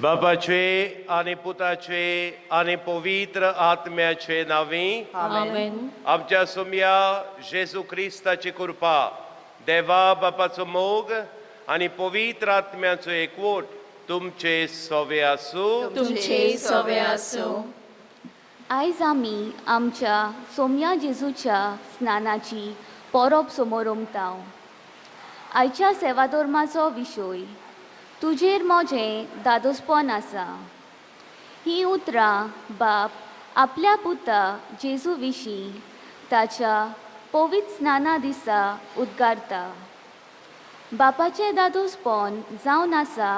बापाचे आनी पुताचे आनी पवित्र आत्म्याचे नांवी आमेन. आमच्या सोमया जेजू क्रिस्ताची कृपा, देवा बापाचो मोग आनी पवित्र आत्म्याचो एकवट तुमचे सवे आसूं. तुमचे सवे आसूं. आयज आमी आमच्या सोमया जेजूच्या स्नानाची परब समोरमता. आयच्या सेवाधर्माचो विशय तुजेर म्हजें दादोसपण आसा. हीं उतरां बाप आपल्या पुता जेजू विशीं ताच्या पवित्र स्नाना दिसा उद्गारता. बापाचें दादोसपण जावन आसा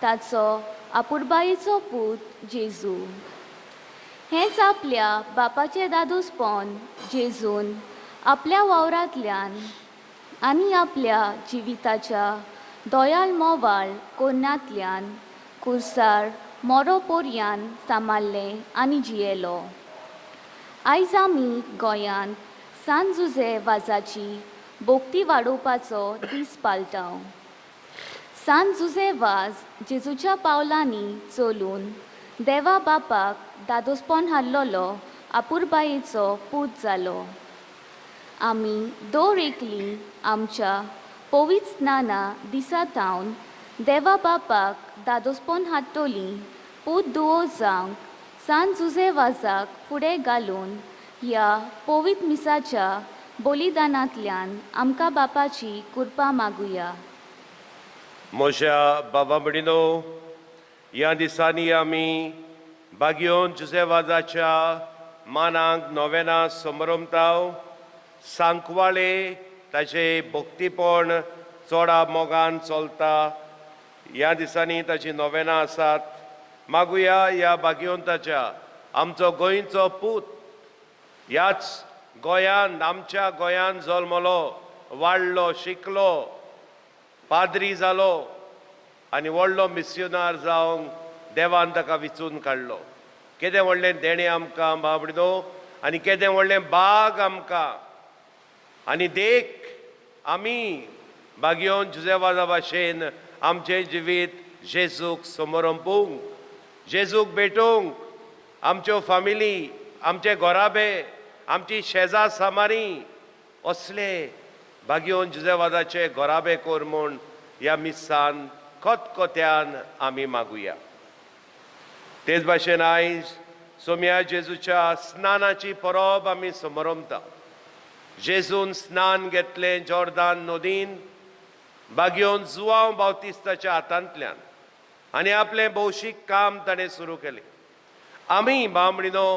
ताचो आपुरबायेचो पूत जेजू. हेंच आपल्या बापाचें दादोसपण जेजून आपल्या वावरांतल्यान आनी आपल्या जिविताच्या दयाळ मोवाळ कोन्नांतल्यान कुर्सार मोरो पोरयान सांबाळ्ळें आनी जियेलो. आयज आमी गोंयांत सान जुझे वाजाची भोक्ती वाडोवपाचो दीस पाळटा. सान जुझे वाज जेजूच्या पावलांनी चलून देवा बापाक दादोसपण हाडलेलो आपुरबायेचो पूत जालो. आमी दर एकली आमच्या पवित्र स्नाना दिसा थावन देवा बापाक दादोसपण हाडटली पूत दुवो जावंक सान जुझे वाजाक फुडें घालून ह्या पवित्र मिसाच्या बलिदानांतल्यान आमकां बापाची कृपा मागुया. म्हज्या बाबा भयणीनो, ह्या दिसांनी आमी बागयोन जुझेवाजाच्या मानाक नोवेना समरमताव. सांकवाळे ताजे भक्तीपण चोडा मोगान चलता. ह्या दिसांनी ताजी नोवेनां आसात. मागुया ह्या बागयोंताच्या आमचो गोंयचो पूत ह्याच गोंयान आमच्या गोंयान जल्मलो, वाडलो, शिकलो, पाद्री जालो आनी व्हडलो मिस्योनार जावंक देवान ताका विचून काडलो. केदें व्हडलें देणें आमकां बाबडो आनी केदें व्हडलें बाग आमकां. आनी देख आमी बागयोन जुझेवाजा भाशेन आमचें जिवीत जेजूक समरंपूंक, जेजूक भेटोवंक, आमच्यो फामिली, आमचे घराबे, आमची शेजा सामारी असले बागयोन जुझेवाजाचे घराबे कर म्हूण ह्या मिसान खतखत्यान आमी मागुया. तेच भाशेन आयज सोमया जेजूच्या स्नानाची परब आमी समरमता. जेजून स्नान घेतलें जॉर्दान नदीन बागयोन जुवांव बावतिस्ताच्या हातांतल्यान आनी आपलें भौशीक काम ताणें सुरू केलें. आमी बामणीनो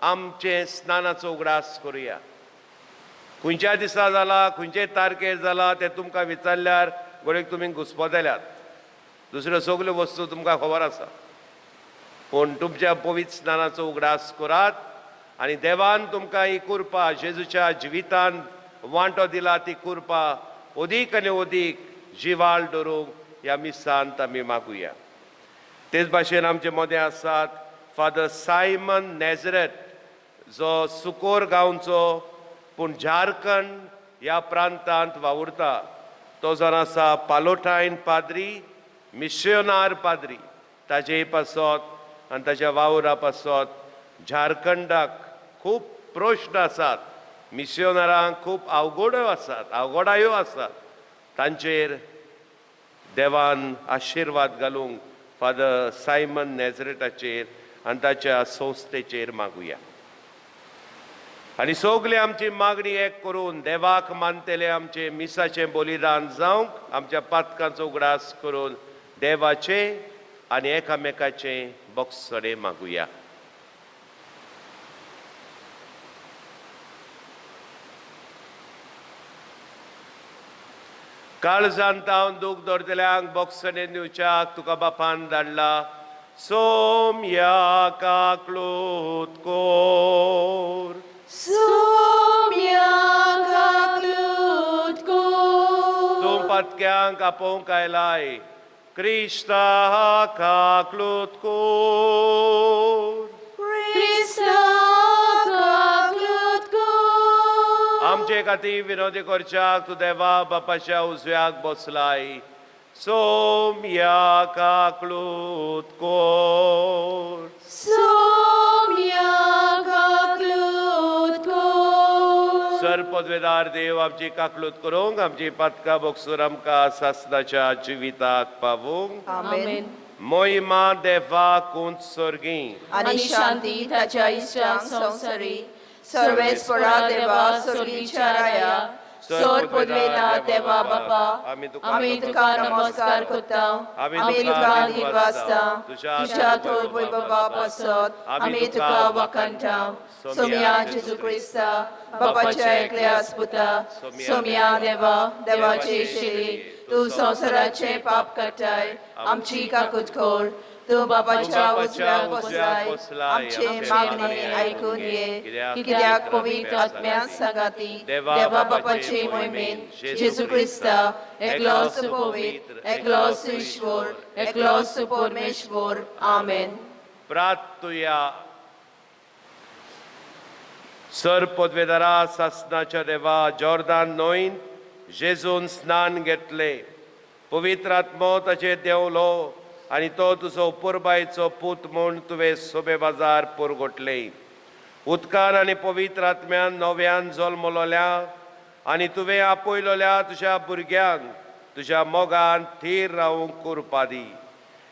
आमचें स्नानाचो उगडास करुया. खंयच्या दिसा जाला, खंयचे तारखेर जाला तें तुमकां विचारल्यार घडयेक तुमी घुस्पतल्यात. दुसऱ्यो सगल्यो वस्तू तुमकां खबर आसा, पूण तुमच्या पवित्र स्नानाचो उगडास करात आनी देवान तुमकां ही कृपा जेजूच्या जिवितान वांटो दिला ती कृपा अदीक आनी अदीक जिवाळ दवरूंक ह्या मिसांत आमी मागुया. तेच भाशेन आमचे मदें आसात फादर सायमन नॅझरेट, जो सुकोर गांवचो पूण झारखंड ह्या प्रांतांत वावुरता. तो जावन आसा पालोटायन पाद्री, मिशयोनार पाद्री. ताजे पासत आनी ताच्या वावरा पासत झारखंडाक खूब प्रश्न आसात, मिशयोनारांक खूब अवघड्यो आसात, अवघडायो आसात. तांचेर देवान आशिर्वाद घालूंक फादर सायमन नॅझरेटाचेर आनी ताच्या संस्थेचेर मागुया. आनी सगली आमची मागणी एक करून देवाक मानतले आमचे मिसाचें बलिदान जावंक आमच्या पातकांचो उगडास करून देवाचे आनी एकामेकाचे बोगसणे मागुया. काळजान तावन दूख दवरतल्यांक बोगसणे दिवच्याक तुका बापान धाडला. सोमया काकलूत कोर, सोम्या काकलूत कोर, तूं पातक्यांक आपोवंक आयलाय. क्रिस्ता काकलूत कोर, क्रिस्ता काकलूत कोर, आमचे खातीर विनोदी करच्याक तूं देवा बापाच्या उजव्याक बसलाय. सोम्या काकलूत कोर. सोम्या काकलूत कोर. सर पदवेदार देव आमची काकलूत करूंक, आमची पातकां बोगसूर आमकां सासनाच्या जिविताक पावूंक. आमेन. मोहिमा देवा कुंत सोर्गी आनी शांती ताच्या इश्टांक संवसारी. सर्वेस्परा देवा, सोर्गीच्या राया, सोर पदवेता देवा बापा, आमी तुका नमस्कार करता, आमी तुका दिनवासता. तुझ्या थोर बाबा पासत आमी तुका वखाणटा. सोमया जेजू क्रिस्ता, बापाच्या एकल्या पुता, सोमया देवा, देवाची शिरी, तूं संवसाराचें पाप काडटाय, आमची काकूत कर. तूं बापाच्या उजव्याक बसलाय, आमचे मागणे आयकून घे. कित्याक पवित्र आत्म्या सांगाती देवा बापाचे मोहिमेन जेजू क्रिस्ता, एकलोच पवित्र, एकलोच ईश्वर, एकलोच परमेश्वर. आमेन. प्रार्थुया. सर पदवेदारा सासनाच्या देवा, जॉर्दान न्हंयन जेजून स्नान घेतले, पवित्र आत्मो ताचेर देंवलो आनी तो तुजो उपुरबायचो पूत म्हूण तुवें सोबे बाजार पुरगोटले. उदकान आनी पवित्र आत्म्यान नव्यान जल्मलोल्या आनी तुवें आपयलोल्या तुज्या भुरग्यांक तुज्या मोगान थीर रावूंक कुरपा दी.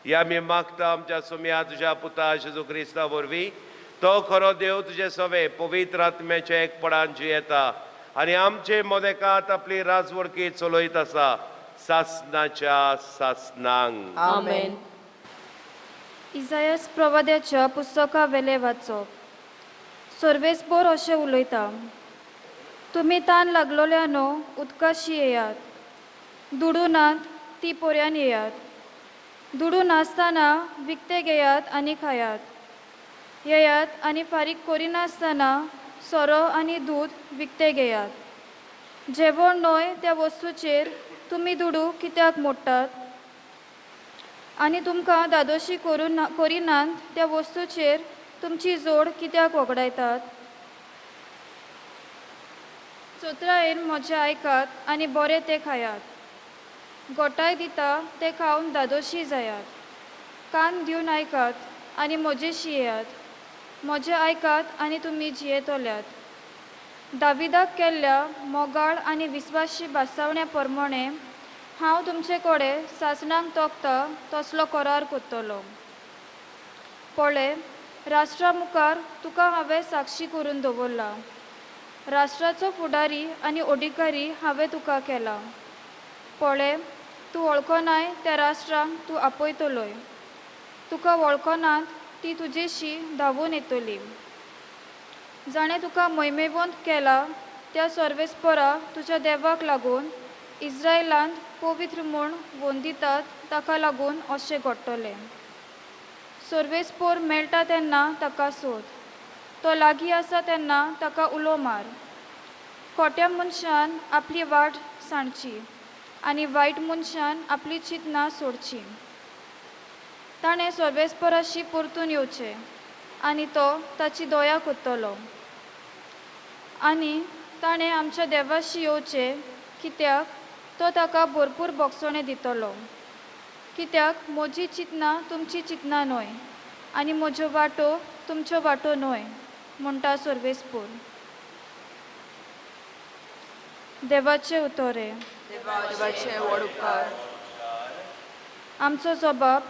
या आमी मागता आमच्या सोम्या तुज्या पुता जेजू क्रिस्ता वरवीं. तो खरो देव, तुजे सवे पवित्र आत्म्याच्या एकपणान जियेता आनी आमचे मदेकात आपली राजवडकी चलयत आसा सासनाच्या सासनांक. आमेन. इजायस प्रवाद्याच्या पुस्तका वेलें वाचप. सर्वेस्पोर अशें उलयता, तुमी तान लागलोल्यानो, उदकाशी येयात. दुडू नात ती पोऱ्यान येयात. दुडू नासतना विकते घेयात आनी खायात. येयात आनी फारीक करिनासतना सोरो आनी दूद विकते घेयात. जेवण न्हय त्या वस्तूचेर तुमी दुडू कित्याक मोडटात आनी तुमकां धादोशी करूं ना करिनात त्या वस्तूचेर तुमची जोड कित्याक वगडायतात? चतुरायेन म्हजें आयकात आनी बरें तें खायात. गोठाय दिता तें खावन धादोशी जायात. कान दिवन आयकात आनी म्हजेशी येयात. म्हजें आयकात आनी तुमी जियेतल्यात. दाविदाक केल्ल्या मोगाळ आनी विस्वाशी भासावण्या प्रमाणें हांव तुमचे कडेन सासणाक तोखता तसलो करार करतलो. पळय, राष्ट्रा मुखार तुका हांवें साक्षी करून दवरला. राष्ट्राचो फुडारी आनी अधिकारी हांवें तुका केला. पळय, तूं वळखनाय त्या राष्ट्रांक तूं आपयतलोय. तुका वळखनात ती तुजेशी धांवून येतली. जाणें तुका मोहिमेवंत केला त्या सर्वेस्परा तुज्या देवाक लागून, इस्रायलांत पवित्र म्हूण वंदितात ताका लागून अशें घडटलें. सर्वेस्पोर मेळटा तेन्ना ताका सोद. तो लागीं आसा तेन्ना ताका उलो मार. खोट्या मनशान आपली वाट सांडची आनी वायट मनशान आपली चिंतनां सोडची. ताणें सर्वेस्पराशी परतून येवचें आनी तो ताची दया करतलो. आनी ताणें आमच्या देवाशी येवचें, कित्याक तो ताका भरपूर भोगसणें दितलो. कित्याक म्हजी चिंतनां तुमची चिंतनां न्हय आनी म्हज्यो वाटो तुमच्यो वाटो न्हय, म्हणटा सर्वेस्पोर. देवाचें उतोरें. देवाचे व्हड उपकार. आमचो जबाब,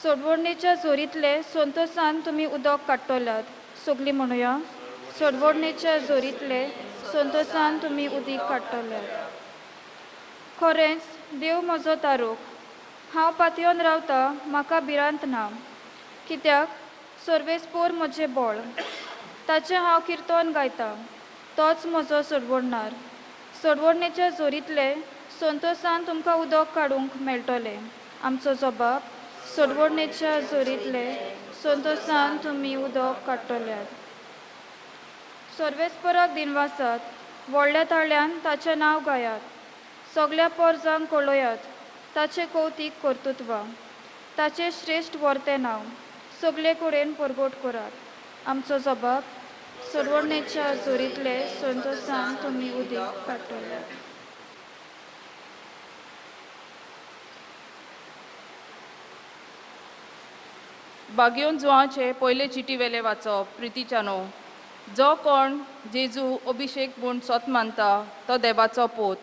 सोडवणेच्या जोरींतले संतोसान तुमी उदक काडटलात. सगलीं म्हणुया, सोडवणेच्या जोरींतले संतोसान तुमी उदीक काडटल्यात. खरेंच देव म्हजो तारूक, हांव पातयेवन रावता, म्हाका भिरांत ना. कित्याक सर्वेस्पोर म्हजें बळ, ताचें हांव किर्तन गायता. तोच म्हजो सोडवणणार. सोडवणेच्या जोरींतले संतोसान तुमकां उदक काडूंक मेळटलें. आमचो जबाब, सोडवणेच्या जोरींतले संतोसान तुमी उदक काडटल्यात. सर्वेस्पराक दिनवासात, व्हडल्या ताळ्यान ताचें नांव गायात. सगल्या पोरजांक कळयात ताचें कौतीक कर्तृत्व. ताचें श्रेश्ठ वर्तें नांव सगले कडेन परगट करात. आमचो जबाब, सोडवणेच्या जोरींतले संतोसान तुमी उदीक काडटल्यात. बागयोन जुवांचे पयले चिटी वेले वाचप प्रितीच्यानो. जो कोण जेजू अभिशेक म्हूण सोत मानता तो देवाचो पोत,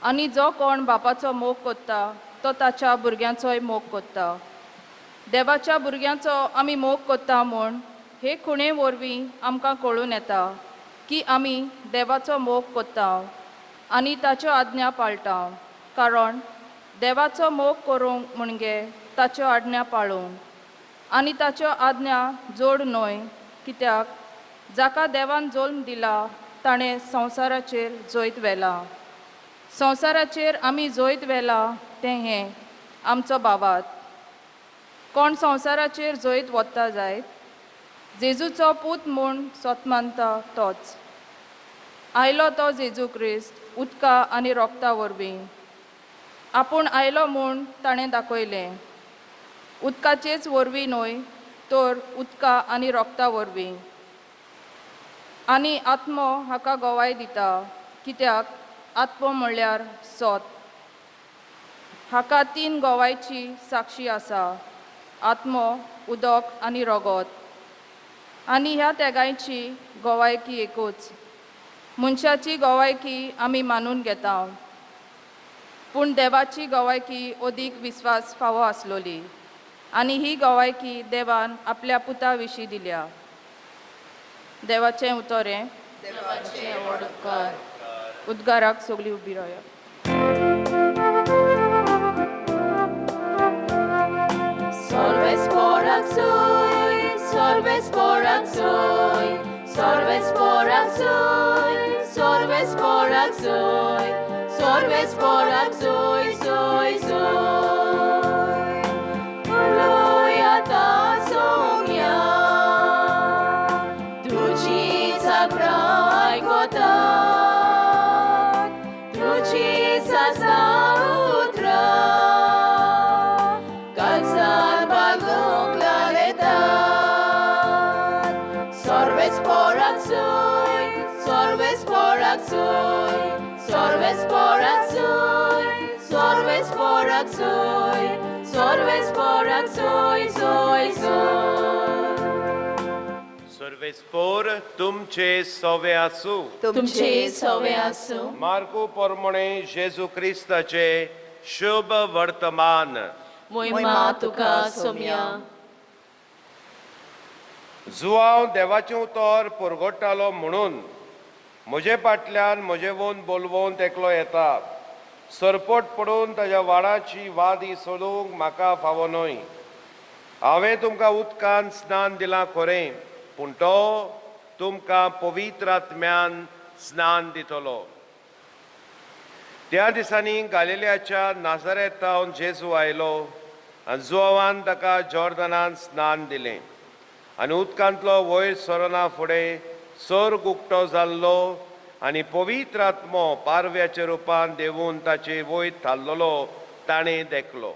आनी जो कोण बापाचो मोग कोत्ता तो ताच्या भुरग्यांचोय मोग कोत्ता. देवाच्या भुरग्यांचो आमी मोग कोत्ता म्हूण हे खुणे वरवीं आमकां कळून येता की आमी देवाचो मोग कोत्ता आनी ताच्यो आज्ञा पाळटा. कारण देवाचो मोग करूंक म्हणजे ताच्यो आज्ञा पाळूंक, आनी ताच्यो आज्ञा जोड न्हय, कित्याक जाका देवान जल्म दिला ताणें संवसाराचेर जैत व्हेलां. संवसाराचेर आमी जैत व्हेलां तें हें आमचो बाबात. कोण संवसाराचेर जैत वता जायत जेजूचो पूत म्हूण सोत मानता तोच. आयलो तो जेजू क्रिस्त उदका आनी रोगता वरवीं. आपूण आयलो म्हूण ताणें दाखयलें, उदकाचेच वरवीं न्हय तर उदका आनी रोगता वरवीं. आनी आत्मो हाका गवाय दिता, कित्याक आत्मो म्हणल्यार सोत. हाका तीन गवायची साक्षी आसा, आत्मो, उदक आनी रोगोत. आनी ह्या तेगांयची गवायकी एकूच. मनशाची गवायकी आमी मानून घेता, पूण देवाची गवायकी अदीक विस्वास फावो आसलोली, आनी ही गवायकी देवान आपल्या पुता विशीं दिल्या. देवाचें उतर हें. उद्गाराक सगळीं उबी रावया. Solves poraxui, solves poraxui, solves poraxui, solves poraxui, solves poraxui, sui, sui. Uluya ta songya, tuji sakrai kotat, tuji sasautra. Kalsan bagong claridad. Sorbes por Axuy, sorbes por Axuy, sorbes por Axuy, sorbes por Axuy, sorbes por Axuy, soy, soy. सर्वेस्पोर तुमचे सवे आसूं. तुमचे सवे आसूं. मार्कू पोरमोणे जेजू क्रिस्ताचे शुभ वर्तमान. मोहिमा तुका सोम्या. जुआंव देवाचें उतर पुरगोट्टालो म्हणून म्हजे फाटल्यान म्हजे वोन बोलवोन तेकलो येता. सरपट पडून ताज्या वाडाची वादी सोदूंक म्हाका फावो न्हय. हांवें तुमकां उदकान स्नान दिलां खरें, पूण तो तुमकां पवित्र आत्म्यान स्नान दितलो. त्या दिसांनी गालिलियाच्या नाझरेतावन जेजू आयलो आनी जुआवान ताका जॉर्दनान स्नान दिलें. आनी उदकांतलो वयर सरना फुडें सर्ग उक्तो जाल्लो आनी पवित्र आत्मो पारव्याच्या रुपान देंवून ताचे वयर थारलेलो ताणें देखलो.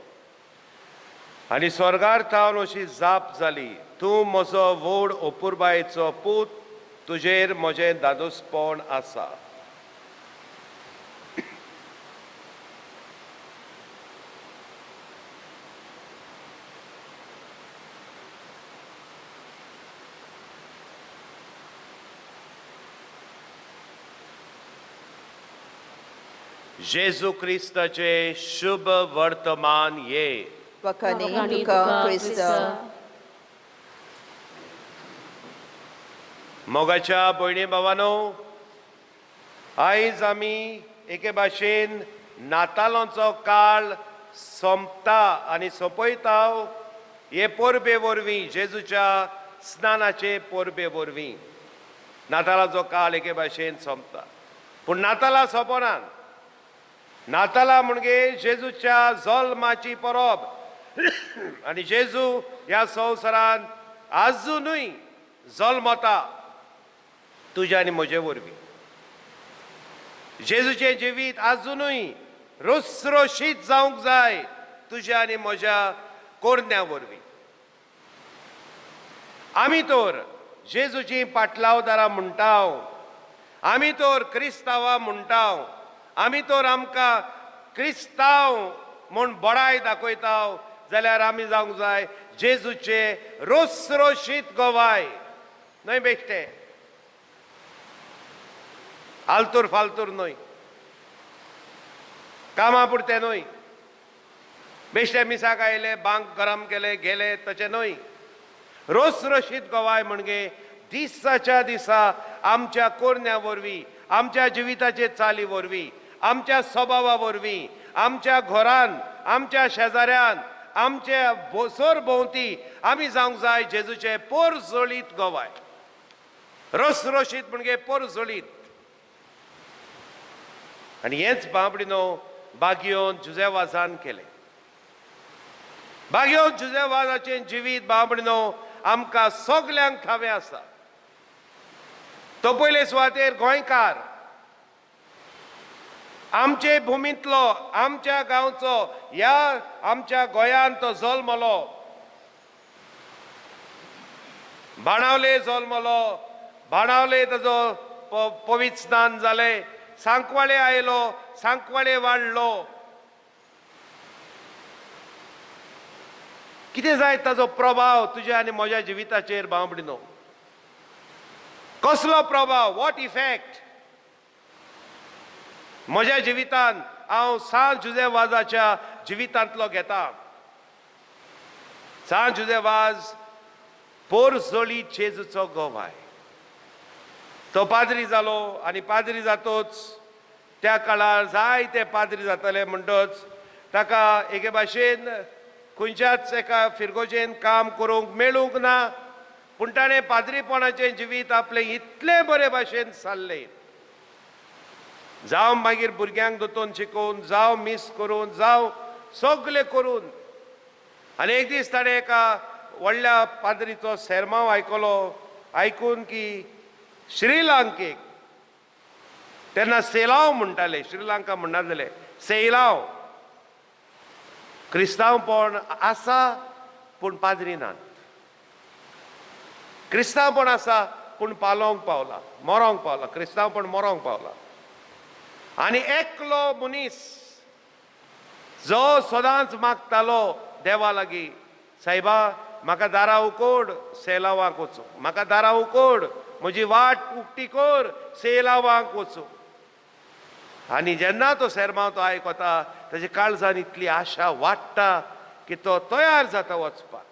आनी स्वर्गार थावन अशी जाप जाली, तूं म्हजो व्हड अपुरबायेचो पूत, तुजेर म्हजें दादोसपण आसा. जेजू क्रिस्ताचे शुभ वर्तमान ये. वखाणी तुका क्रिस्ता. मोगाच्या भयणी भावानो, आयज आमी एके भाशेन नातालांचो काळ सोंपता आनी सोंपयता हे परबे वरवीं, जेजूच्या स्नानाचे परबे वरवीं नातालाचो काळ एके भाशेन सोंपता. पूण नातालां सोंपनात. नातालां म्हणजे जेजूच्या जल्माची परब, आनी जेजू ह्या संवसारांत आजुनूय जल्मता तुज्या आनी म्हजे वरवीं. जेजूचें जिवीत आजुनूय रोसरोशीत जावंक जाय तुज्या आनी म्हज्या कोरण्या वरवीं. आमी तर जेजूची पाटलावदारां म्हणटा, आमी तर क्रिस्तांवां म्हणटा, आमी तर आमकां क्रिस्तांव म्हूण बडाय दाखयता. जाल्यार आमी जावंक जाय जेजूचे रोसरोशीत गोवाय, न्हय बेश्टे आलतूर फालतूर न्हय, कामां पुरतें न्हय, बेश्टे मिसाक आयले बांक गरम केले गेले तशें न्हय. रोसरोशीत गोवाय म्हणजे दिसाच्या दिसा आमच्या कोरण्या वरवीं, आमच्या जिविताचे चाली वरवीं, आमच्या स्वभावा वरवीं, आमच्या घरान, आमच्या शेजाऱ्यान, आमच्या सर भोंवती आमी जावंक जाय जेजूचे पोरजोळीत गोवाय. रोसरोशीत म्हणजे पोरजोळीत. आनी हेच बाबडिनो बागियोन जुजेवाजान केलें. बागियोन जुजेवाजाचें जिवीत बाबडिनो आमकां सगल्यांक ठावें आसा. तो पयले सुवातेर गोंयकार, आमचे भुमींतलो, आमच्या गांवचो, ह्या आमच्या गोंयांत तो जल्मलो, बाणावले जल्मलो, बाणावले ताजो पवित्र स्नान जालें, सांकवाळे आयलो, सांकवाळे वाडलो. कितें जायत ताजो प्रभाव तुज्या आनी म्हज्या जिविताचेर बाबडिनो? कसलो प्रभाव? What effect म्हज्या जिवितान हांव सांत जुजे वाजाच्या जिवितांतलो घेता? सांत जुजे वाज पोरजोळी जेजूचो गोवाय. तो पाद्री जालो आनी पाद्री जातोच त्या काळार जायते पाद्री जाताले, म्हणटच ताका एके भाशेन खंयच्याच एका फिरगोजेन काम करूंक मेळूंक ना, पूण ताणें पाद्रीपणाचें जिवीत आपलें इतलें बरे भाशेन सारलें. जावं मागीर भुरग्यांक दोतोन शिकोवन, जावं मीस करून, जावं सगलें करून. आनी एक दीस ताणें एका व्हडल्या पाद्रीचो सेरमांव आयकलो, आयकून की श्रीलंकेक, तेन्ना सेलांव म्हणटाले, श्रीलंका म्हणनासले, सेलांव क्रिस्तांवपण आसा पूण पाद्री नात, क्रिस्तांवपण आसा पूण पालोवंक पावला, मरोंक पावला, क्रिस्तांवपण मरोंक पावला. आनी एकलो मनीस जो सदांच मागतालो देवा लागीं, सायबा म्हाका दारां उकोड सेलावांक वचूं, म्हाका दारां उकोड, म्हजी वाट उक्ती कर सेलावांक वचूं. आनी जेन्ना तो सेरमांव तो आयकता ताच्या काळजान इतली आशा वाडटा की तो तयार जाता वचपाक.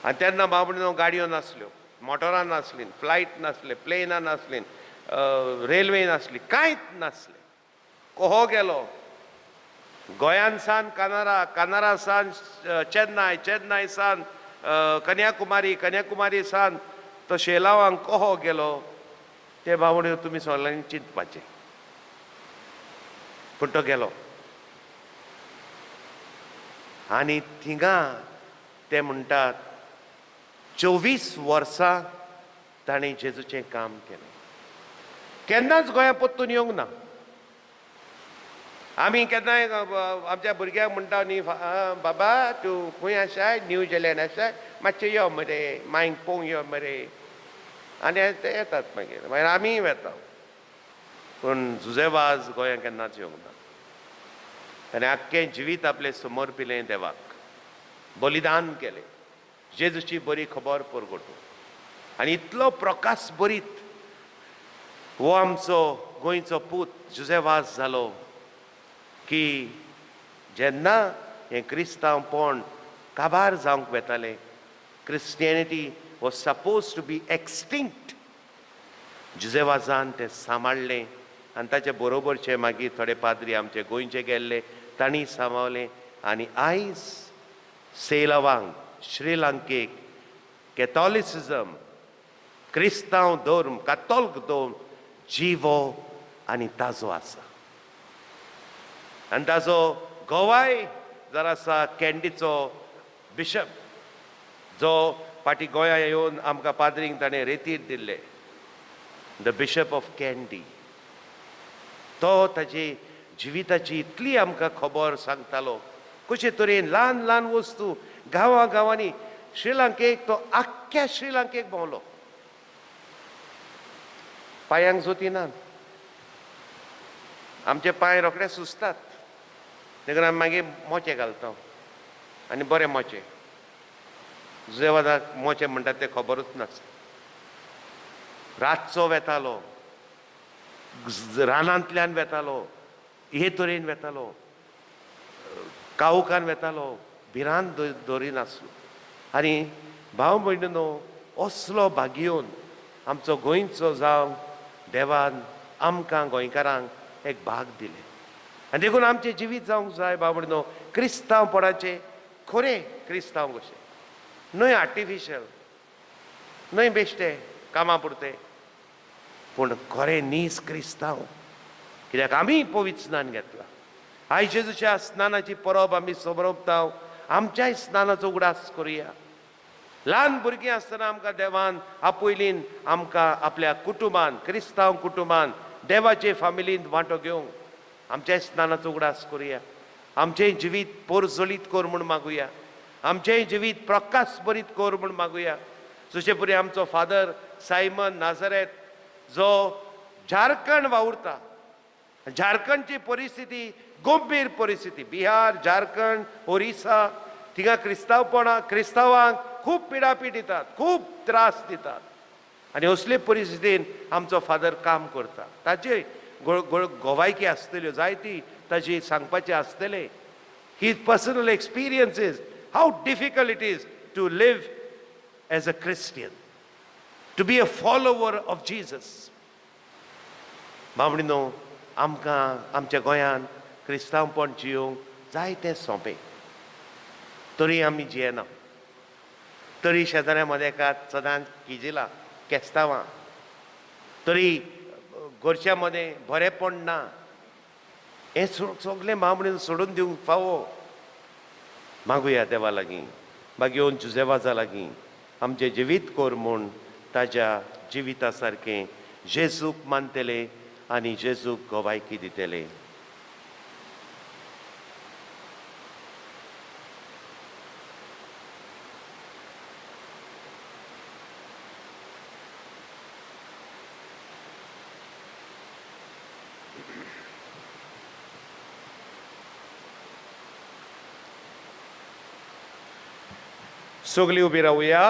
आनी तेन्ना बाबडिनो गाडयो नासल्यो, मोटरां नासलीं, फ्लायट नासले, प्लेनां नासलीं, रेल्वे नासली, कांयच नासलें. कोहो गेलो गोंयान सान कानारा, कानारा सान चेन्नाय, चेन्नाय सान कन्याकुमारी, कन्याकुमारी सान तो शेलावांक कोहो गेलो. ते बावड्यो तुमी सगल्यांनी चिंतपाचें. पूण तो गेलो आनी थिंगा ते म्हणटात 24 वर्सां ताणें जेजूचें काम केलें. केन्नाच गोंया परतून येवंक ना. आमी केन्नाय आमच्या भुरग्यांक म्हणटा न्ही, बाबा तूं खंय आसाय, न्यूझिलँड आसाय, मातशें यो मरे, मांयक पळोवंक यो मरे. आनी ते येतात मागीर, मागीर आमीय वेता. पूण जुजेवाज गोंयांत केन्नाच येवंक ना. ताणें आख्खें जिवीत आपलें समर्पिलें देवाक, बलिदान केलें, जेजूची बरी खबर परगटूं. आनी इतलो प्रकाश बरीत हो आमचो गोंयचो पूत जुजेवाज जालो की जेन्ना हें क्रिस्तांवपण काबार जावंक वेतालें, Christianity was suppose to be extinct, जुजेवाजान तें सांबाळ्ळें. आनी ताचे बरोबरचे मागीर थोडे पाद्री आमचे गोंयचे गेल्ले, तांणी सांबाळ्ळें. आनी आयज सेलावांक, श्रीलंकेक कॅथॉलिसिजम, क्रिस्तांव धर्म, कातोल्क धर्म जिवो आनी ताजो आसा. आनी ताजो गोवाय जर आसा कॅन्डीचो बिशप, जो फाटीं गोंया येवन आमकां पाद्रींक ताणें रेतीर दिल्ले, the bishop of candy, तो ताजी जिविताची इतली आमकां खबर सांगतालो, कशे तरेन ल्हान ल्हान वस्तू गांवां गांवांनी श्रीलंकेक, तो आख्ख्या श्रीलंकेक भोंवलो. पांयांक जोती ना, आमचे पांय रोखडे सुजतात, देखून आमी मागीर मोचे घालता. आनी बरें मोचे. जुजेवाजाक मोचे म्हणटात तें खबरूच नासलें. रातचो वेतालो, रानांतल्यान वेतालो, हे तरेन वेतालो, कावकान वेतालो, भिरांत दवरिनासलो. आनी भाव भयणीनो, असलो भागयोन आमचो गोंयचो जावं देवान आमकां गोंयकारांक एक भाग दिलें. आनी देखून आमचें जिवीत जावंक जाय भाव भयणीनो क्रिस्तांवपणाचें, खरें क्रिस्तांव कशें, न्हय आर्टिफिशियल, न्हय बेश्टें कामां पुरतें, पूण खरें नीज क्रिस्तांव. कित्याक आमी पवित्र स्नान घेतलां. आयज जेजूच्या स्नानाची परब आमी समरोपता, आमच्याय स्नानाचो उगडास करुया. ल्हान भुरगीं आसतना आमकां देवान आपयलीन आमकां आपल्या कुटुंबान, क्रिस्तांव कुटुंबान, देवाचे फामिलींत वांटो घेवंक. आमच्याय स्नानाचो उगडास करुया. आमचें जिवीत पोरजोलीत कर म्हूण मागुया. आमचेंय जिवीत प्रकाश बरीत कर म्हूण मागुया. जशे परी आमचो फादर सायमन नाजरेत जो झारखंड वावुरता. झारखंडची परिस्थिती गंभीर परिस्थिती. बिहार, झारखंड, ओरिसा थिंगा क्रिस्तांवपणां क्रिस्तांवांक खूब पिडापीड दितात, खूब त्रास दितात. आनी असले परिस्थितीन आमचो फादर काम करता. ताचे गोवायकी आसतल्यो जायती, ताजी सांगपाचें आसतलें. His personal experiences, how difficult it is to live as a Christian, to be a follower of Jesus. बाबणीनो, आमकां आमच्या गोंयांत क्रिस्तांवपण जियोंक जायतें सोंपें, तरी आमी जियेना. तरी शेजाऱ्या मदेकात सदांच किजिलां केस्तांवां, तरी घरच्या मदें बरेंपण ना. हें सगलें मामणीन सोडून दिवंक फावो. मागुया देवा लागीं, मागीर जुजेवाजा लागीं आमचें जिवीत कर म्हूण ताज्या जिविता सारकें जेजूक मानतले आनी जेजूक गवायकी दितले. सगळीं उबी रावया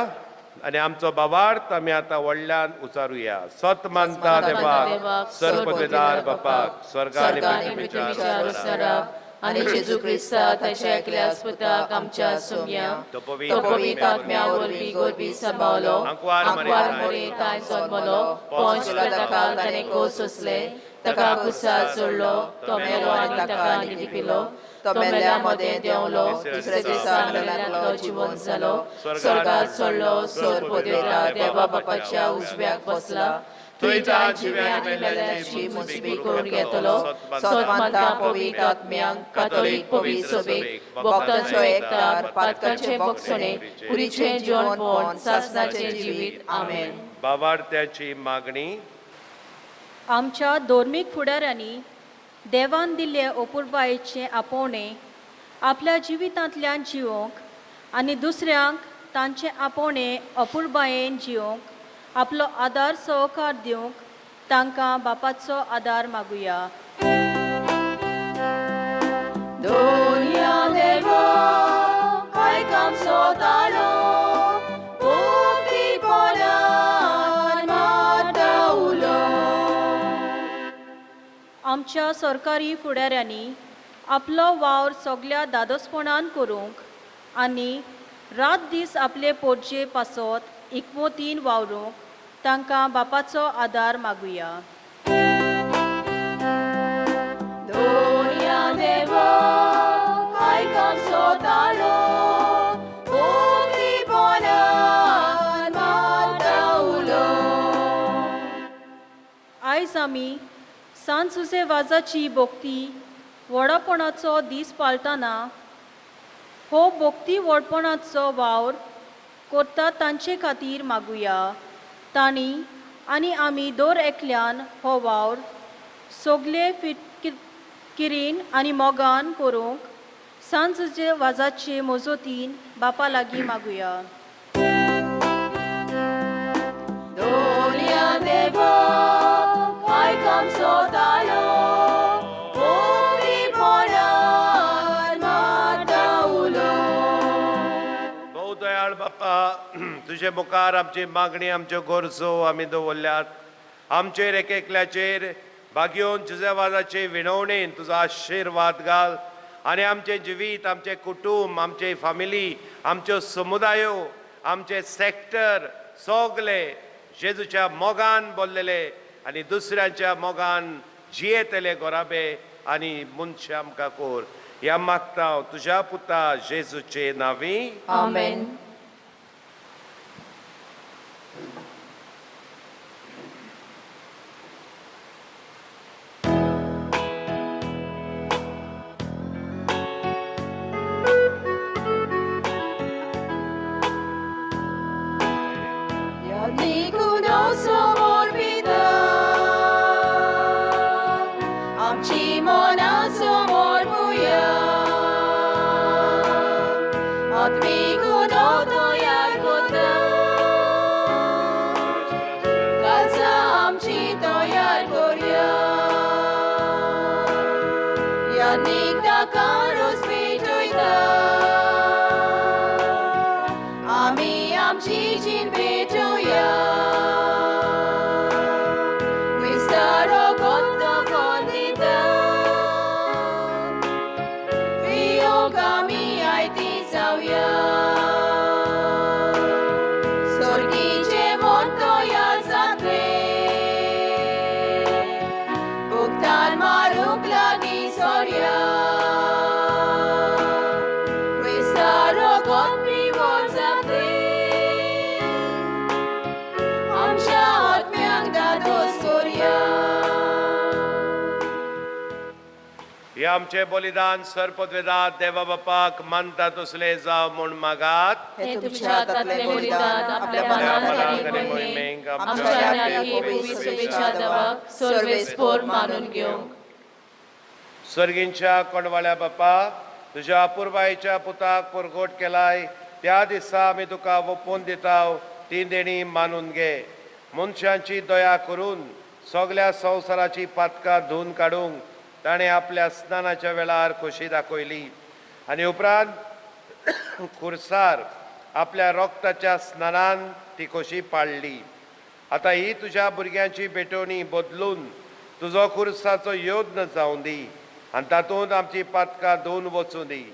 आनी आमचो बाबार्थ आमी आतां व्हडल्यान उचारुया. सत मानता देवाक, सर्वपदवेदार बापाक, स्वर्ग आनी पृथ्वीच्या आनी जेजू क्रिस्ता ताच्या एकल्या पुताक आमच्या सोम्या, तो तो पवित्र आत्म्या वरवीं गोरबी सांबावलो, आंकवार आंकवार मरे तांय जल्मलो, पोंच ताका ताणें कोस सोंसले, ताका कुसार सोडलो, तो मेलो आनी ताका लिपिलो, तो मेल्या मदें देंवलो, तिसऱ्या दिसा मेल्यांतलो जिवन जालो, स्वर्गार चडलो, सोर पदवेता देवा बापाच्या उजव्याक बसला, थंय जिव्या आनी मेल्यांची मुजबी करून घेतलो. सत मानता पवित्र आत्म्यांक, कातोलीक पवित्र सभेक, भक्तांचो एकतार, पातकांचें बक्षणें, कुडीचें जिवनपण, सासणाचें जिवीत. आमेन. बाबार्थ्याची मागणी. आमच्या धर्मीक फुडाऱ्यांनी देवान दिल्ले अपुरबायेचें आपोवणें आपल्या जिवितांतल्यान जिवोवंक आनी दुसऱ्यांक तांचें आपोवणें अपुरबायेन जिवोवंक आपलो आदार सहकार दिवंक तांकां बापाचो आदार मागुया. दोनया देवा आयक आमचो ताळो, मुक्तीपणान मारता उलो. आमच्या सरकारी फुडाऱ्यांनी आपलो वावर सगल्या दादोसपणान करूंक आनी रात दीस आपले पोटजे पासत एकमोतीन वावरूंक तांकां बापाचो आदार मागुया. दोनया देवा आयक आमचो ताळो, मुक्तीपणान मारता उलो. आयज आमी सांत सुसे वाजाची भोक्ती व्हडपणाचो दीस पाळटना हो भोक्ती व्हडपणाचो वावर करता तांचे खातीर मागुया. तांणी आनी आमी दर एकल्यान हो वावर सगले किरीन आनी मोगान करूंक सांत सुसे वाजाचे मजतीन बापा लागीं मागुया. दोनया देवा आयक आमचो ताळो, मुक्तीपणान मारता उलो. दयाळ बापा, तुजे मुखार आमची मागणी, आमच्यो गरजो आमी दवरल्यात. आमचेर एक एकल्याचेर भाग्योन जुजेवाजाचे विणवणेन तुजो आशिर्वाद घाल आनी आमचें जिवीत, आमचें कुटूंब, आमचे फामिली, आमच्यो समुदायो, आमचे सॅक्टर सगले जेजूच्या मोगान बोल्लेले आनी दुसऱ्यांच्या मोगान जियेतले गोराबे आनी मनशां आमकां कोर. ह्या मागता हांव तुज्या पुता जेजूचे नांवी. आमेन. Ninguno somorpida, आमची मनां समर्पुया. आत्मिकुनो तयार करता, काळजां आमची तयार करया. ह्या निकटाका रोस पेटयता, आमी आमची जीण पेटोवया. क्रिस्तारो गोंदो कोंदिता, पियोंक आमी आयती जावया. सोर्गीचें मन तयार जातलें, भुगतान मारूंक लागीं सोरया. क्रिस्तारो गोंद पिवोन जातलें, आमच्या आत्म्यांक दादोस करया. हे आमचें बलिदान सर्पद्वेदा देवा बापाक मानता तसलें जावं म्हूण मागात. हे तुमच्या हातांतलें बलिदान आपल्या मनाक मनाक आनी आनी मोहिमेक, मोहिमेक, आमच्या आनी पवित्र देवाक सर्वेस्पोर मानून घेवंक. सर्गींच्या कोणवाळ्या बापा, तुज्या अपुरबायेच्या पुताक परगोट केलाय त्या दिसा आमी तुका वोपून दिताव ती देणी मानून घे. मनशांची दया करून सगल्या संवसाराची पातकां धुवन काडूंक ताणें आपल्या स्नानाच्या वेळार खोशी दाखयली आनी उपरांत खुरसार आपल्या रोगताच्या स्नानान ती खोशी पाडली. आतां ही तुज्या भुरग्यांची भेटवणी बदलून तुजो खुरसाचो योद्न जावं दी आनी तातूंत आमची पातकां धुवन वचूं दी.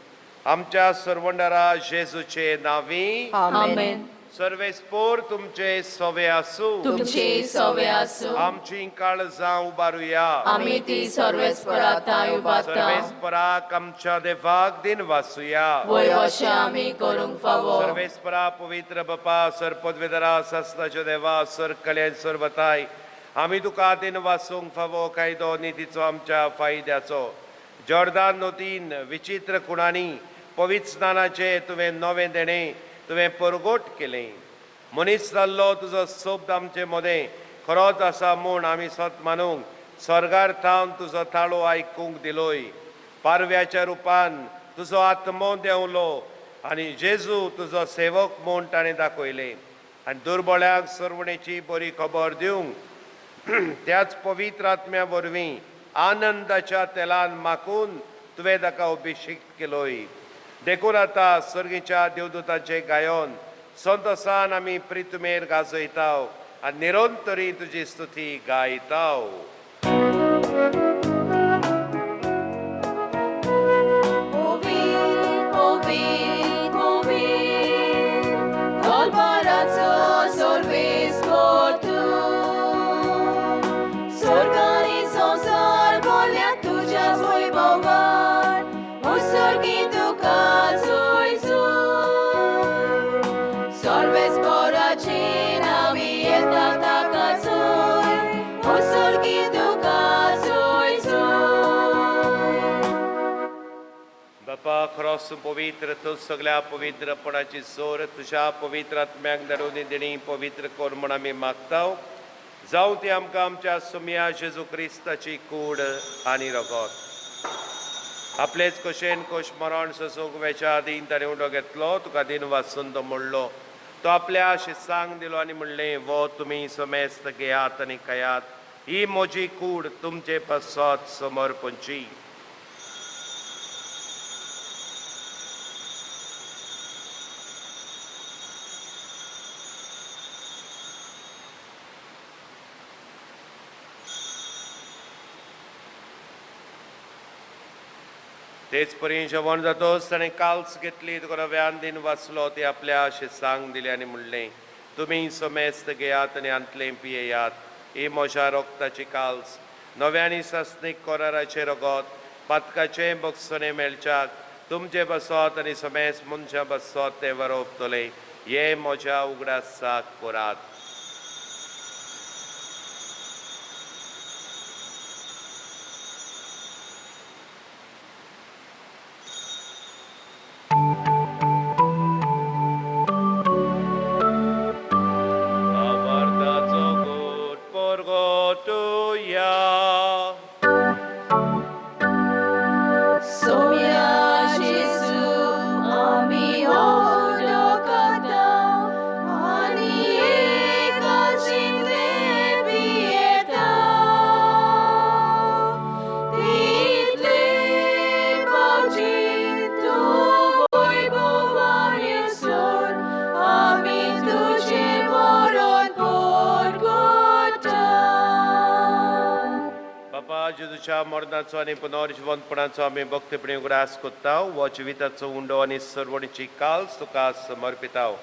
आमच्या सरवंडरा जेजूचे नांवी. आमेन. सर्वेस्पोर तुमचे सवे आसूं. तुमचे सवे आसूं. आमची काळजां उबारुया. आमी ती सर्वेस्परा थांय उबारता. सर्वेस्पराक आमच्या देवाक दिन वासुया. वय अशें आमी करूंक फावो. सर्वेस्परा पवित्र बापा, सर पदवेदरा सासनाच्यो देवा, सर कल्याण सरबताय, आमी तुका दिन वासूंक फावो कायदो नितीचो आमच्या फायद्याचो. जॉर्दान नदीन विचित्र खुणांनी पवित्र स्नानाचें तुवें नवें देणें तुवें परगोट केलें. मनीस जाल्लो तुजो सोब्द आमचे मदें खरोच आसा म्हूण आमी सत मानूंक स्वर्गार थावन तुजो ताळो आयकूंक दिलोय. पारव्याच्या रुपान तुजो आत्मो देंवलो आनी जेजू तुजो सेवक म्हूण ताणें दाखयलें आनी दुर्बळ्यांक सरवणेची बरी खबर दिवंक त्याच पवित्र आत्म्या वरवीं आनंदाच्या तेलान माखून तुवें ताका अभिषेक केलोय. देखून आतां सर्गीच्या देवदूताचें गायन संतोसान आमी प्रितुमेर गाजयताव आनी निरंतरी तुजी स्तुती गायताव. Ovid, Ovid, Ovid, Dolbarazo solves por tu. Sorgani संसार बोल्या तुझ्या वैभवान, मुसर्गी तुका जोय. सर्वेस पोराची नावी येता ताका जोय, मुसर्गी तुका जोय जोय. बापा खरोच पवित्र, तूं सगल्या पवित्रपणाची जोर तुज्या पवित्र आत्म्याक धाडून ही देणी पवित्र कर म्हूण आमी मागताव. जावं ती आमकां आमच्या सुमया जेजू क्रिस्ताची कूड आनी रगत. आपलेच कशेन कोश मरण सोसूंक वेच्या आदीं ताणें उडो घेतलो, तुका दिन वाचून तो म्हणलो, तो आपल्या शिसांक दिलो आनी म्हणलें, वो तुमी समेस्त घेयात आनी खायात, ही म्हजी कूड तुमचे पासत समर्पणची. तेच परी जेवण जातोच ताणें काल्स घेतली, तुका नव्यान दिन वाचलो, ती आपल्या शिसांक दिली आनी म्हणलें, तुमी समेस्त घेयात आनी हांतलें पियेयात. ही म्हज्या रोगताची काल्स, नव्यानी सासणीक कोराराचें रगत, पातकाचें बगसणें मेळच्याक तुमचे बसत आनी समेस्त मनशां बसत तें वरोवतलें. हें म्हज्या उगडासाक करात. आवार्ताचो गोट पोरगोटुया. सोम्या जेजू आमी ओडोकता आनी एकाचिंतले पियेता तितले पावची तूं वैभवाने सोड आमी तुजें मरण पोरगोटा. बापा, जेजूच्या मरणाचो आनी पुनर्जिवंतपणाचो आमी भक्तीपणी उगडास कोत्ता. हो जिविताचो उंडो आनी सरवणीची काल्स तुका समर्पिताव.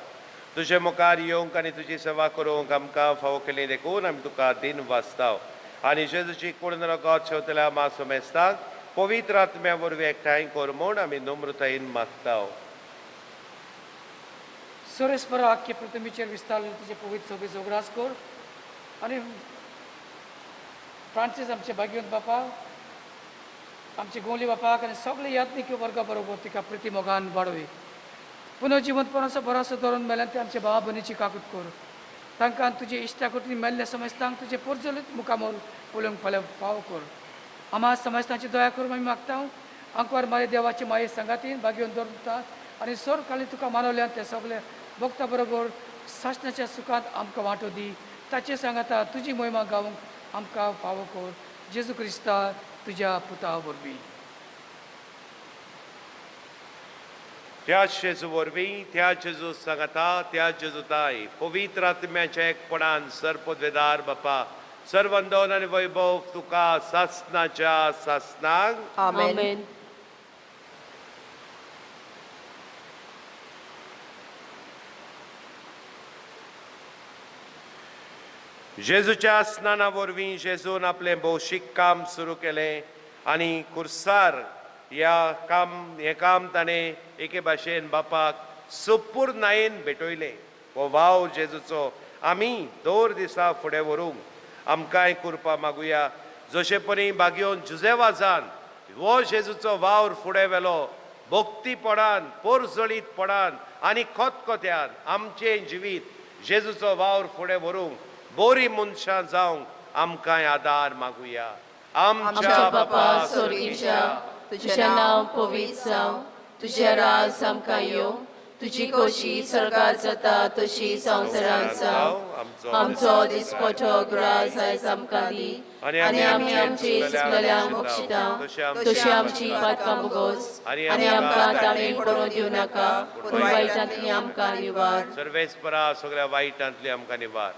तुजे मुखार येवंक आनी तुजी सेवा करूंक आमकां फावो केली देखून आमी तुका दिन वाचताव. आनी जेजूची कूड रगत शेवतल्या मा समेस्तांक पवित्र आत्म्या वरवीं एकठांय कर म्हूण आमी नम्रतायेन मागताव. सुरेशपरा आख्खे प्रतिमेचेर विस्तारले तुजे पवित्र सभेचो उगडास कर आनी फ्रांसीस आमचे भाग्यवंत बापा, आमचे गोंवली बापाक आनी सगळे याज्ञिक वर्गा बरोबर तिका प्रिती मोगान वाडोवी. पुनर्जिवंतपणाचो भरोसो धरून मेल्यान ते आमचे भावा भयणीची काकूत कर. तांकां तुजे इश्टा कोटी मेल्ल्या समजतांक तुजे पोरजलीत मुखामोल उलोवंक फाल्यां फावो कर. आमा समजतांची दया करून आमी मागता. आंकवार मारे देवाची माये सांगातीन भाग्योवन दवरता आनी सोर काली तुका मानवल्यान ते सगळे भक्ता बरोबर सासणाच्या सुखांत आमकां वांटो दी. ताचे सांगाता तुजी मोहिमा गावंक आमकां फावो कर, जेजू क्रिस्ता तुज्या पुता वरवीं. त्या जेजू वरवीं, त्या जेजू सांगाता, त्या जेजू ताय पवित्र आत्म्याच्या एकपणान सर्पद्वेदार बापा, सर्वंदन आनी वैभव तुका सासनाच्या सासनाक. आमेन. जेजूच्या स्नाना वरवीं जेजून आपलें भौशीक काम सुरू केलें आनी कुर्सार ह्या काम हें काम ताणें एके भाशेन बापाक सुपूर्णायेन भेटयलें. हो वावर जेजूचो आमी दर दिसा फुडें व्हरूंक आमकांय कुरपा मागुया. जशे परी बागयोन जुजेवाजान हो जेजूचो वावर फुडें व्हेलो, भक्तीपणान, पोरजळीतपणान आनी खतखत्यान आमचें जिवीत जेजूचो वावर फुडें व्हरूंक बरी मनशां जावंक आमकांय आदार मागुया. आमच्या बापा सोर्गीच्या, तुजें नांव पवित्र जावं, तुजें राज आमकां येवं, तुजी खोशी सरकार जाता तशी संवसारांत जावं. आमचो दिसपटो ग्रास आयज आमकां दी आनी आमी आमची चुकलेल्यांक बक्षिता तशी आमची पातकां मुगोस आनी आमकां ताणें पडोवन दिवं नाका, पूण वायटांतली आमकां निवार. सर्वेस्परा सगळ्या वायटांतली आमकां निवार.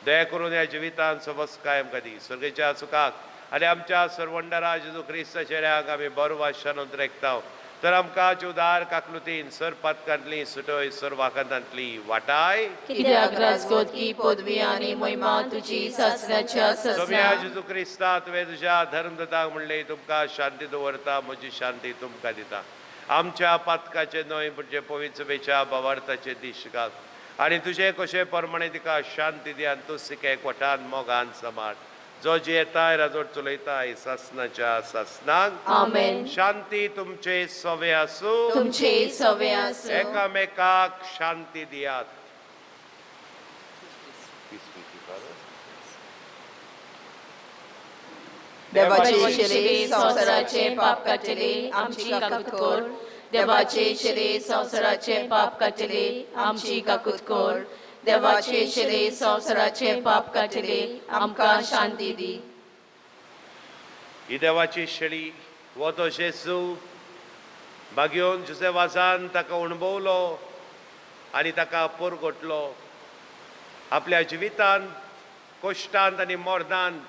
दया करून ह्या जिवितांत सवस्काय आमकां दी. सर्गेच्या सुखाक आनी आमच्या सर्वंडरा जेजू क्रिस्ताच्या चेऱ्याक आमी बरो वाशान उतरेकता. तर आमकां उदार काकलुतीन सर पातकांतली सुटय, सर वाकांतांतली वाटाय. कित्याक राजगोदकी पदवी आनी महिमा तुजी सासणाच्या सोम्या सासणा. जेजू क्रिस्ता, तुवें तुज्या धर्मदताक म्हणलें, तुमकां शांती दवरता, म्हजी शांती तुमकां दिता. आमच्या पातकाचे न्हय पूण पवित्र सभेच्या भावार्थाचे दीश घाल आनी तुजे कशे प्रमाणे तिका शांती दी आनी तूं सिके कोटान मोगान सांबाळ, जो जियेताय राजवट चलयताय सासणाच्या सासणाक. आमेन. शांती तुमचे सवे आसूं. तुमचे सवे आसूं. एकामेकाक शांती दियात. देवाचे शिरे संवसाराचे पाप काडटले आमची काकूत कर. देवाचे शिरे संवसाराचे पाप काडटले आमची काकूत कर. देवाचे शिरे संवसाराचे पाप काडटले आमकां शांती दी. ही देवाची शेळी, हो तो जेजू बागयोन जुजे वाजान ताका अणभवलो आनी ताका पोरगोटलो. आपल्या जिवितांत कश्टांत आनी मरणांत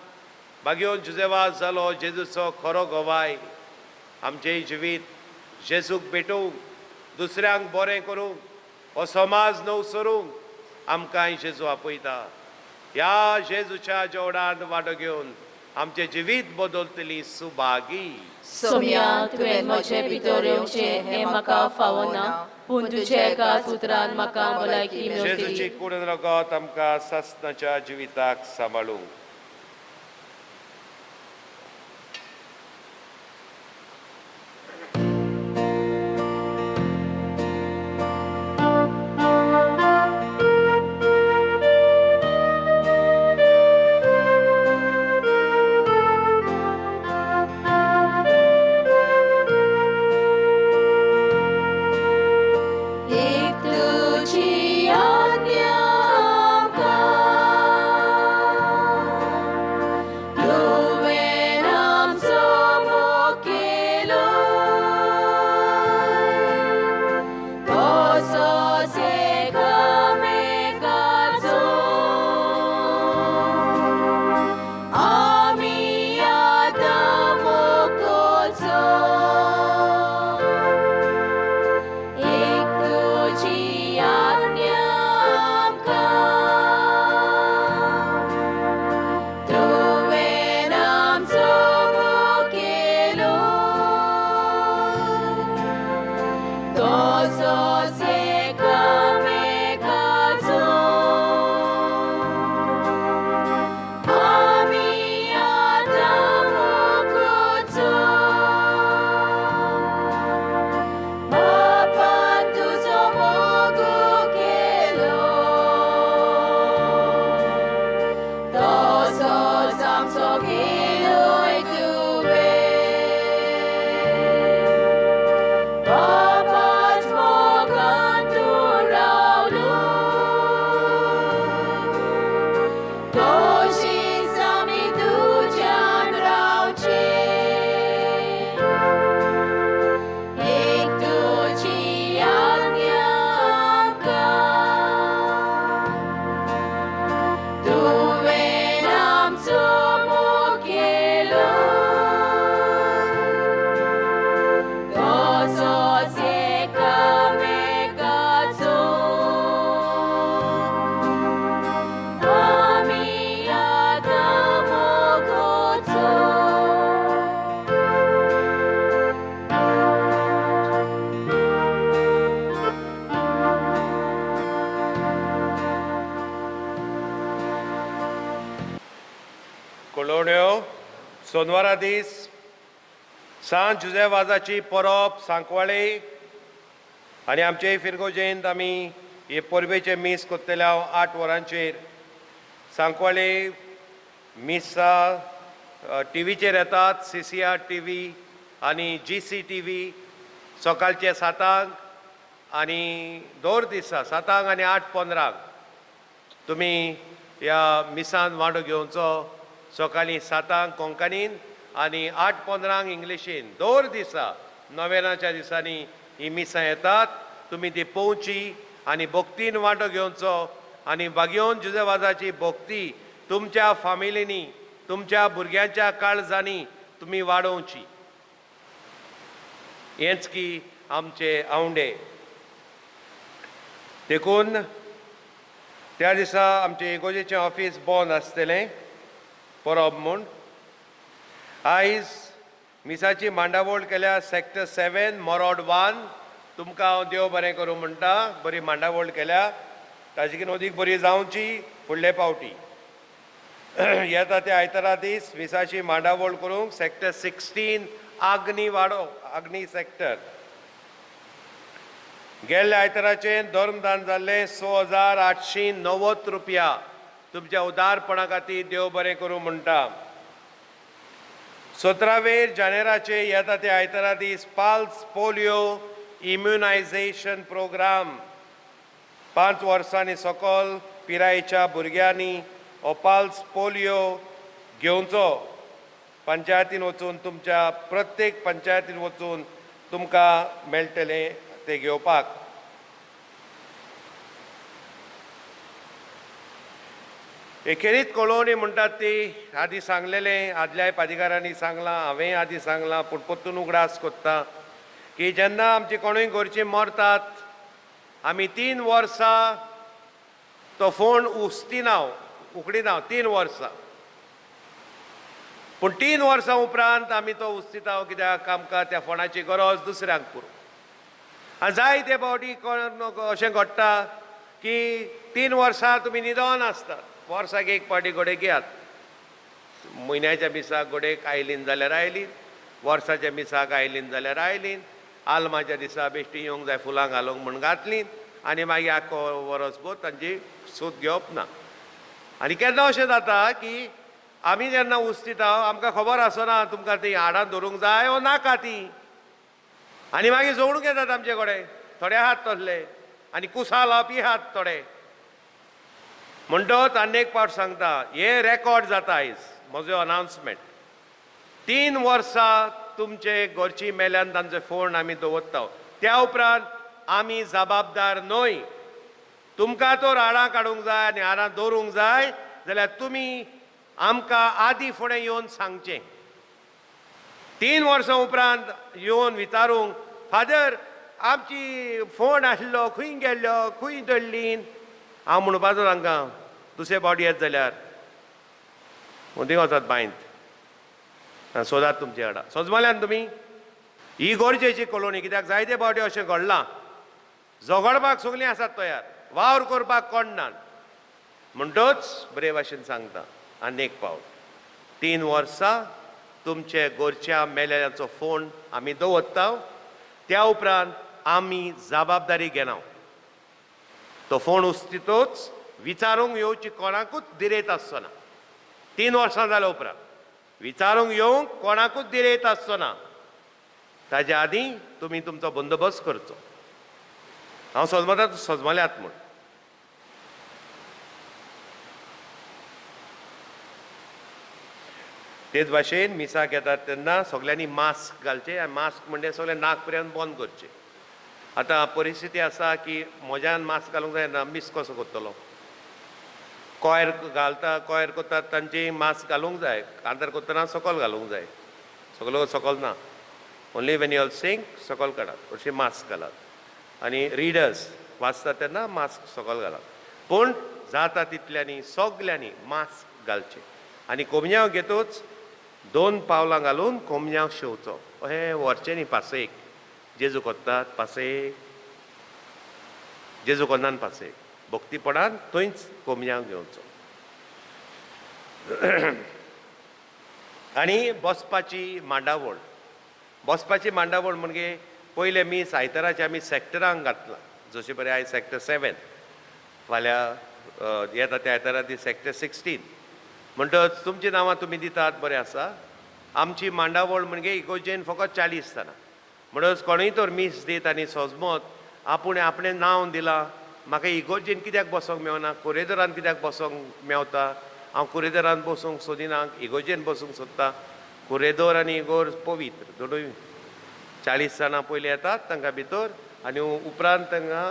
बागयोन जुजेवाज जालो जेजूचो खरो गवाय. आमचें जिवीत जेजूक भेटोवंक, दुसऱ्यांक बरें करूंक, हो समाज नव सरूंक आमकांय जेजू आपयता. ह्या जेजूच्या जेवणांत वांटो घेवन आमचें जिवीत बदलतली सुभागी. सोम्या, तुवें म्हजे भितर येवचें हें म्हाका फावना, पूण तुज्या एकाच उतरान म्हाका भलायकी जेजूची मेळटली. कूड रगत आमकां सासणाच्या जिविताक सांबाळूंक. एक तुजी आज्ञा आमकां, तुवें आमचो मोग केलो, तसोच एकामेकाचो आमी आतां मोग करचो. एक तुजी आज्ञा आमकां, तुवें आमचो मोग केलो, तसोच एकामेकाचो आमी आतां मोग करचो. बापान तुजो मोग केलो, तसोच आमचो केलोय तुवें. बापाच मोगान तूं रावलो, तशीच आमी तुज्यान रावचें. एक तुजी आज्ञा आमकां, तुवें आमचो मोग केलो, तसोच एकामेकाचो आमी आतां मोग करचो. कळोवण्यो. सोनवारा दीस सांत जुझे वाजाची परब सांकवाळे आनी आमचे फिरगोजेंत आमी हे परबेचें मीस करतले हांव 8 वरांचेर. सांकवाळे मिसां टिवीचेर येतात, CCR TV आनी GC TV, सकाळचे 7 आनी दर दिसा 7 आनी 8:15 तुमी ह्या मिसान वांटो घेवचो. सकाळीं 7 कोंकणीन आनी 8:15 इंग्लिशीन दर दिसा नोवेनाच्या दिसांनी ही मिसां येतात. तुमी ती पळोवची आनी भक्तीन वांटो घेवचो आनी बागयोन जुझेवाजाची भक्ती तुमच्या फामिलींनी, तुमच्या भुरग्यांच्या काळजांनी तुमी वाडोवची. हेंच की आमचे आवंडे. देखून त्या दिसा आमचें इगोजेचें ऑफीस बंद आसतलें परब म्हूण. आयज मिसाची मांडावळ केल्या सेक्टर 7 मोरोड 1. तुमकां हांव देव बरें करूं म्हणटा. बरी मांडावळ केल्या, ताजे अदीक बरी जावची फुडले पावटी. येता ते आयतारा दीस मिसाची मांडावळ करूंक सेक्टर 16 आग्नी वाडो, आग्नी सेक्टर. गेल्ल्या आयताराचें धर्मदान जाल्लें 6,890 रुपया. तुमच्या उदारपणा खातीर देव बरें करूं म्हणटा. 17 जानेराचे येता ते आयतारा दीस पल्स पोलियो इम्युनायझेशन प्रोग्राम. 5 वर्सांनी सकल पिरायेच्या भुरग्यांनी हो पल्स पोलियो घेवचो. पंचायतीन वचून, तुमच्या प्रत्येक पंचायतीन वचून तुमकां मेळटलें ते घेवपाक. एकेरीत कळोवणी म्हणटात ती आदी सांगलेलें, आदल्याय पादिकारांनी सांगलां, हांवेंय आदी सांगलां, पूण परतून उगडास कोत्ता की जेन्ना आमची कोणूय घरचीं मरतात आमी 3 वर्सां तो फोण उस्तिना, उकडिना 3 वर्सां. पूण 3 वर्सां उपरांत आमी तो उस्तिता कित्याक आमकां त्या फोणाची गरज दुसऱ्यांक पुरो. आनी जायते फावटी कोण अशें घडटा की 3 वर्सां तुमी न्हिदोन आसतात, वर्साक एक फावटी घोडे घेयात, म्हयन्याच्या मिसाक घोडेक आयलीन जाल्यार आयलीन, वर्साच्या मिसाक आयलीन जाल्यार आयलीन, आल्माच्या दिसा बेश्टी येवंक जाय फुलां घालूंक म्हूण घातलीं आनी मागीर आख्खो वरसभर तांची सूत घेवप ना. आनी केन्ना अशें जाता की आमी जेन्ना उस्तिता आमकां खबर आसना तुमकां ती हाडां धरूंक जाय वो नाका ती, आनी मागीर जोडूंक येतात आमचे कडेन थोडे आहात तसले आनी कुसां लावपी आहात थोडे. म्हणटच आनी एक पावट सांगता, हे रेकॉर्ड जाता आयज म्हजो अनावन्समेंट. 3 वर्सां तुमचे घरची मेल्यान तांचे फोण आमी दवरता, त्या उपरांत आमी जबाबदार न्हय. तुमकां तर हाडां काडूंक जाय आनी हाडां दवरूंक जाय जाल्यार तुमी आमकां आदी फुडें येवन सांगचें. 3 वर्सां उपरांत येवन विचारूंक, फादर आमची फोण आसलो खंय गेल्लो खंय दडली, हांव म्हणपाचो तांकां दुसरे फावटी येत जाल्यार थिंगा वचात बांयंत सोदात तुमची हाडां. सोजमल्यान तुमी ही गरजेची कॉलोनी, कित्याक जायते फावटी अशें घडलां, झगडपाक सगलीं आसात तयार, वावर करपाक कोण ना. म्हणटच बरे भाशेन सांगता आनी एक पावट, 3 वर्सां तुमचे घरच्या मेल्याचो फोन आमी दवरता, त्या उपरांत आमी जबाबदारी घेना. तो फोन उस्तितोच विचारूंक येवची कोणाकूच दिरेत आसचो ना. 3 वर्सां जाल्या उपरांत विचारूंक येवंक कोणाकूच दिरेत आसचो ना. ताज्या आदीं तुमी तुमचो बंदोबस्त करचो. हांव सजमता सजमल्यात म्हूण. तेच भाशेन मिसाक येतात तेन्ना सगल्यांनी मास्क घालचें, आनी मास्क म्हणजे सगळें नाक पर्यंत बंद करचें. आतां परिस्थिती आसा की म्हज्यान मास्क घालूंक जायना, मीस कसो करतलो? कॉयर घालता, कॉयर करतात तांची मास्क घालूंक जाय, कांतार करतना सकल घालूंक जाय, सगलो सकल ना, only when you all sing सकल काडात, अशें मास्क घालात. आनी रिडर्स वाचतात तेन्ना मास्क सकल घालात. पूण जाता तितल्यांनी सगल्यांनी मास्क घालचें. आनी कोमयांव घेतूच 2 पावलां घालून कोमयांव शेवचो, अहें व्हरचें न्ही पासयेक, जेजू कोत्तात पासयेक, जेजू कोन्नान पासयेक, भक्तीपणान थंयच कोमयांव घेवचो. आनी बसपाची मांडावळ, बसपाची मांडावळ म्हणजे पयलें मीस आयताराचें आमी सॅक्टरांक घातलां, जशें बरें आयज सॅक्टर 7, फाल्यां येता त्या आयतारा ती सॅक्टर 16. म्हणटच तुमचीं नांवां तुमी दितात बरें आसा. आमची मांडावळ म्हणजे इगोर्जेन फकत 40 जाणां, म्हणटच कोणूय तर मीस दीत आनी सोजमत आपूण आपणें नांव दिलां, म्हाका इगोर्जेन कित्याक बसोंक मेवना, कोरेदोरान कित्याक बसोंक मेवता, हांव कुरेदोरान बसूंक सोदिना, इगोर्जेन बसूंक सोदता. कुरेदोर आनी इगोर्ज पवित्र दोनूय. 40 जाणां पयलीं येतात तांकां भितर, आनी उपरांत तांकां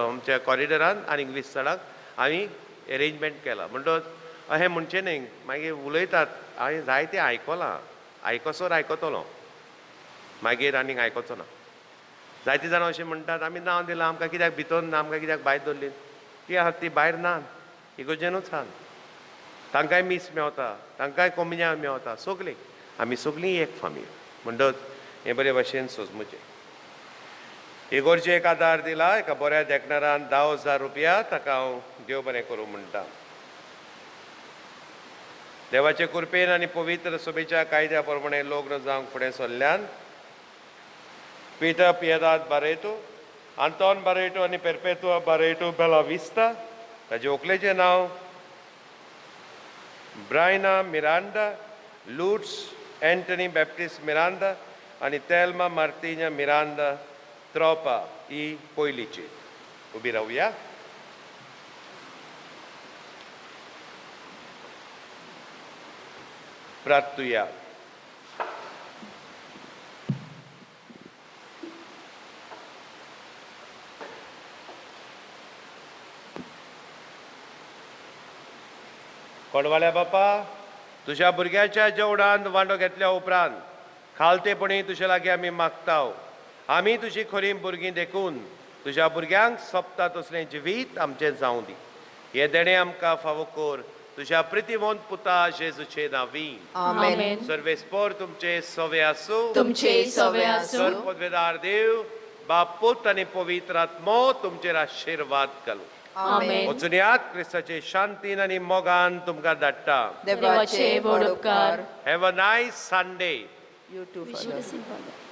आमच्या कॉरिडोरान आनीक 20 जाणांक आमी एरेंजमेंट केलां. म्हणटच अहें म्हणचें न्हय मागीर उलयतात, हांवें जायतें आयकलां, आयकसर आयकतलो, मागीर आनीक आयकचो ना. जायतीं जाणां अशें म्हणटात आमी नांव दिलां, आमकां कित्याक भितर ना, आमकां कित्याक भायर दवरली, ती आहा ती भायर ना, इगोर्जेनूच आहा. तांकांय मीस मेवता, तांकांय कोमिन्यांव मेवता, सगलीं आमी सगलीं एक फामील. म्हणटच हें बरे भाशेन सोजमुचें. इगोर्जेक आदार दिला एका बऱ्या देखणारान 10,000 रुपया, ताका हांव देव बरें करूं म्हणटा. देवाचे कृपेन आनी पवित्र सभेच्या कायद्या प्रमाणे लग्न जावंक फुडें सरल्यान पिटर पियेदाद बारेटो, आंतोन बारेटो आनी पेरपेतुआ बारेटो बेला विस्ता, ताजे व्हंकलेचें नांव Bryna Miranda, Lourdes Anthony Baptist Miranda आनी तेल्मा मार्तिन्या मिरांडा त्रोपा ही पयलीची. उबी रावया. प्रार्थुया. कोडवाल्या बापा, तुज्या भुरग्याच्या जेवणांत वांटो घेतल्या उपरांत खालतेपणी तुजे लागीं आमी मागताव, आमी तुजी खरी भुरगीं देखून तुज्या भुरग्यांक सोंपता तसलें जिवीत आमचें जावं दी. हें देणें आमकां फावो कर तुज्या प्रितीवंत पुता जेजूचे नांवी. आमेन. सर्वेस्पोर तुमचे सवे आसूं. तुमचे सवे आसूं. सर पदवेदार देव बाप, पूत आनी पवित्र आत्मो तुमचेर आशिर्वाद घालूं. आमेन. वचुनयात क्रिस्ताचे शांतीन आनी मोगान तुमकां धाडटा. देवाचे व्हड उपकार. Have a nice Sunday. You too, Father.